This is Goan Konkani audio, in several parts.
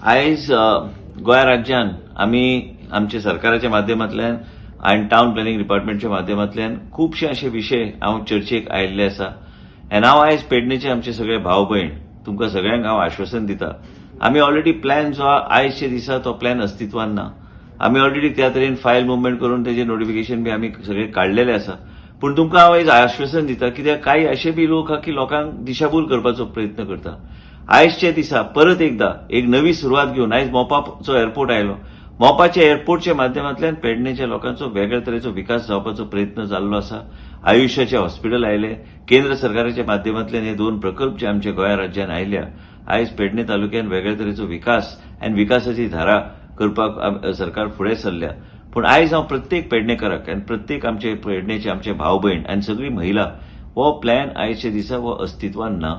आयज गोंय राज्यान आमी आमच्या सरकाराच्या माध्यमांतल्यान आनी टावन प्लॅनिंग डिपार्टमेंटच्या माध्यमांतल्यान खुबशे अशे विशय हांव चर्चेक आयिल्ले आसा. आनी हांव आयज पेडणेचे आमचे सगळे भाव भयण, तुमकां सगळ्यांक हांव आश्वासन दिता, आमी ऑलरेडी प्लॅन जो आहा, आयजच्या दिसा तो प्लॅन अस्तित्वान ना. आमी ऑलरेडी त्या तरेन फायल मुवमेंट करून तेजे नोटिफिकेशन बी आमी सगळे काडलेले आसा. पूण तुमकां हांव आयज आश्वासन दिता, कित्याक कांय अशे बी लोक आहा की लोकांक दिशाभूल करपाचो प्रयत्न करता. आयजच्या दिसा परत एकदा एक नवी सुरवात घेवन आयज मोपाचो एअरपोर्ट आयलो. मोपाच्या एअरपोर्टच्या माध्यमांतल्यान पेडणेच्या लोकांचो वेगळ्या तरेचो विकास जावपाचो प्रयत्न जाल्लो आसा. आयुश्याचे हॉस्पिटल आयले. केंद्र सरकाराच्या माध्यमांतल्यान हे दोन प्रकल्प जे आमच्या गोंया राज्यान आयल्या, आयज पेडणे तालुक्यान वेगळ्या तरेचो विकास आनी विकासाची धारा करपाक सरकार फुडें सरल्या. पूण आयज हांव प्रत्येक पेडणेकाराक आनी प्रत्येक आमचे पेडणेचे आमचे भाव भयण आनी सगळी महिला, हो प्लॅन आयच्या दिसा हो अस्तित्वान ना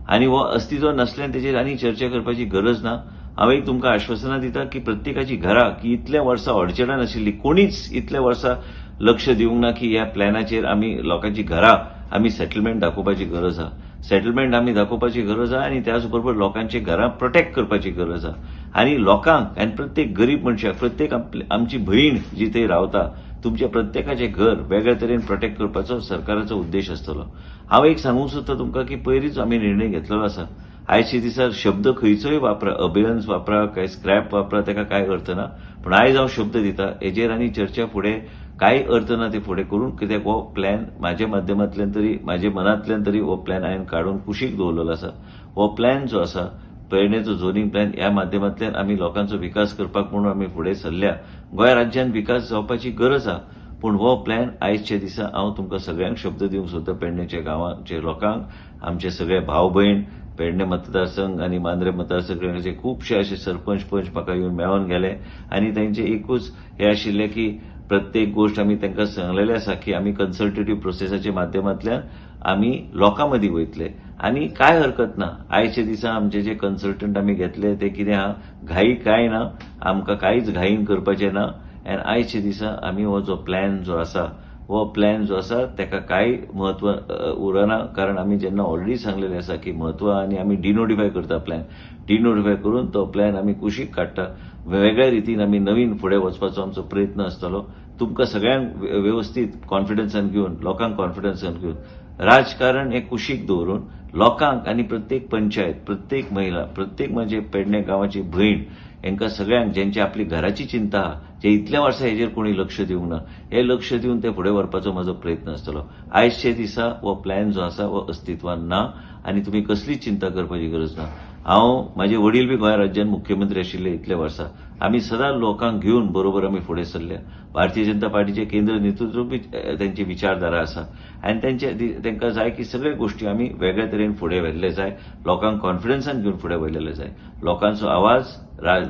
आनी हो अस्तित्वान नासल्यान तेजेर आनी चर्चा करपाची गरज ना. हांव एक तुमकां आश्वासनां दिता की प्रत्येकाची घरां की इतल्या वर्सां अडचणान आशिल्ली, कोणीच इतल्या वर्सां लक्ष दिवंक ना की ह्या प्लॅनाचेर आमी लोकांची घरां आमी सेटलमेंट दाखोवपाची गरज आहा. सेटलमेंट आमी दाखोवपाची गरज आहा आनी त्याच बरोबर लोकांची घरां प्रोटेक्ट करपाची गरज आहा. आनी लोकांक आनी प्रत्येक गरीब मनशाक, प्रत्येक आमची भयण जी थंय रावता, तुमच्या प्रत्येकाचें घर वेगळ्या तरेन प्रोटेक्ट करपाचो सरकाराचो उद्देश आसतलो. हांव एक सांगूंक सोदता तुमकां की पयलींच आमी निर्णय घेतलेलो आसा. आयच्या दिसा शब्द खंयचोय वापरा, अबेयन्स वापरा काय स्क्रॅप वापरा, ताका कांय अर्थ ना. पूण आयज हांव शब्द दिता, हेजेर आनी चर्चा फुडें कांय अर्थ ना ते फुडें करून, कित्याक हो प्लॅन म्हाज्या माध्यमांतल्यान तरी, म्हाज्या मनांतल्यान तरी हो प्लॅन हांवें काडून कुशीक दवरलेलो आसा. हो प्लॅन जो आसा, पेडणेचो झोनिंग प्लॅन, ह्या माध्यमांतल्यान आमी लोकांचो विकास करपाक म्हणून आमी फुडें सरल्या. गोंय राज्यान विकास जावपाची गरज आहा, पूण हो प्लॅन आयच्या दिसा हांव तुमकां सगळ्यांक शब्द दिवंक सोदता, पेडणेच्या गांवांचे लोकांक, आमचे सगळे भाव भयण, पेडणे मतदारसंघ आनी मांद्रे मतदारसंघाचे खुबशे अशे सरपंच पंच म्हाका येवन मेळोन गेले आनी तांचे एकूच हें आशिल्लें की प्रत्येक गोश्ट आमी तांकां सांगलेलें आसा की आमी कन्सल्टेटीव प्रोसेसाच्या माध्यमांतल्यान आमी लोकां मदीं वयतले आनी कांय हरकत ना. आयच्या दिसा आमचे जे कन्सल्टंट आमी घेतले ते कितें आहा, घाई कांय ना, आमकां कांयच घाईन करपाचें ना. आनी आयच्या दिसा आमी हो जो प्लॅन जो आसा, हो प्लॅन जो आसा ताका कांय म्हत्व उरना, कारण आमी जेन्ना ऑलरेडी सांगलेलें आसा की म्हत्व आनी आमी डिनोटिफाय करता. प्लॅन डिनोटिफाय करून तो प्लॅन आमी कुशीक काडटा. वेगळ्या रितीन आमी नवीन फुडें वचपाचो आमचो प्रयत्न आसतलो. तुमकां सगळ्यांक वेवस्थीत कॉन्फिडन्सान घेवन, लोकांक कॉन्फिडन्सान घेवन, राजकारण हें कुशीक दवरून लोकांक आनी प्रत्येक पंचायत, प्रत्येक महिला, प्रत्येक म्हणजे पेडणे गांवाची भयण, हांकां सगळ्यांक ज्यांची आपली घराची चिंता आहा, जे इतल्या वर्सां हेजेर कोणी लक्ष दिवंक ना, हे लक्ष दिवन ते फुडें व्हरपाचो म्हजो प्रयत्न आसतलो. आयजच्या दिसा हो प्लॅन जो आसा हो अस्तित्वान ना आनी तुमी कसलीच चिंता करपाची गरज ना. हांव, म्हाजे वडील बी गोंय राज्यान मुख्यमंत्री आशिल्ले इतले वर्सां. आमी सदां लोकांक घेवन बरोबर आमी फुडें सरल्या. भारतीय जनता पार्टीचे केंद्र नेतृत्व बी तेंची विचारधारा आसा आनी तेंचे तांकां जाय की सगळे गोश्टी आमी वेगळे तरेन फुडें व्हेल्ले जाय, लोकांक कॉन्फिडन्सान घेवन फुडें व्हेल्ले जाय. लोकांचो आवाज,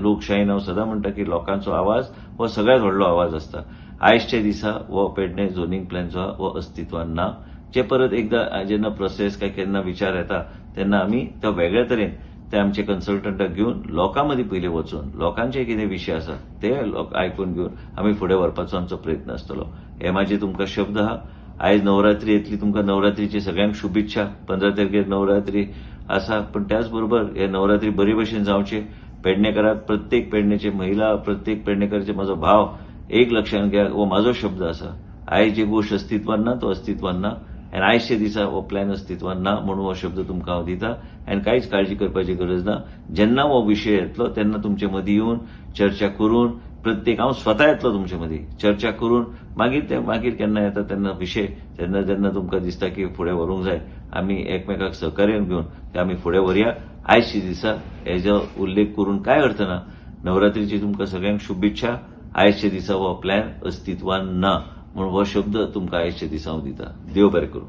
लोकशाहीन हांव सदां म्हणटा की लोकांचो आवाज हो सगळ्यात व्हडलो आवाज आसता. आयजच्या दिसा हो पेडणे झोनिंग प्लॅन जो आहा हो अस्तित्वान ना. जे परत एकदा जेन्ना प्रोसेस काय केन्ना विचार येता तेन्ना आमी तो वेगळ्या तरेन ते आमचे कन्सल्टंटाक घेवन लोकां मदीं पयलीं वचून लोकांचे कितें विशय आसा ते लोक आयकून घेवन आमी फुडें व्हरपाचो आमचो प्रयत्न आसतलो. हे म्हाजे तुमकां शब्द आहा. आयज नवरात्री येतली. तुमकां नवरात्रीची सगळ्यांक शुभेच्छा. 15 तारखेर नवरात्री आसा, पण त्याच बरोबर हे नवरात्री बरे भशेन जावचे. पेडणेकराक, प्रत्येक पेडणेचे महिला, प्रत्येक पेडणेकराचे म्हजो भाव, एक लक्षात घ्या, हो म्हाजो शब्द आसा. आयज जी गोश्ट अस्तित्वान ना तो अस्तित्वान ना आनी आयच्या दिसा हो प्लॅन अस्तित्वान ना म्हणून हो शब्द तुमकां हांव दिता आनी कांयच काळजी करपाची गरज ना. जेन्ना हो विशय येतलो तेन्ना तुमचे मदीं येवन चर्चा करून, प्रत्येक हांव स्वता येतलो तुमचे मदीं चर्चा करून, मागीर ते मागीर केन्ना येता तेन्ना विशय, तेन्ना जेन्ना तुमकां दिसता की फुडें व्हरूंक जाय, आमी एकमेकाक सहकार्यान घेवन ते आमी फुडें व्हरया. आयच्या दिसा हेजो उल्लेख करून कांय अर्थ ना. नवरात्रीची तुमकां सगळ्यांक शुभेच्छा. आयच्या दिसा हो प्लॅन अस्तित्वान ना म्हणून हो शब्द तुमकां आयच्या दिसा हांव दिता. देव बरें करूं.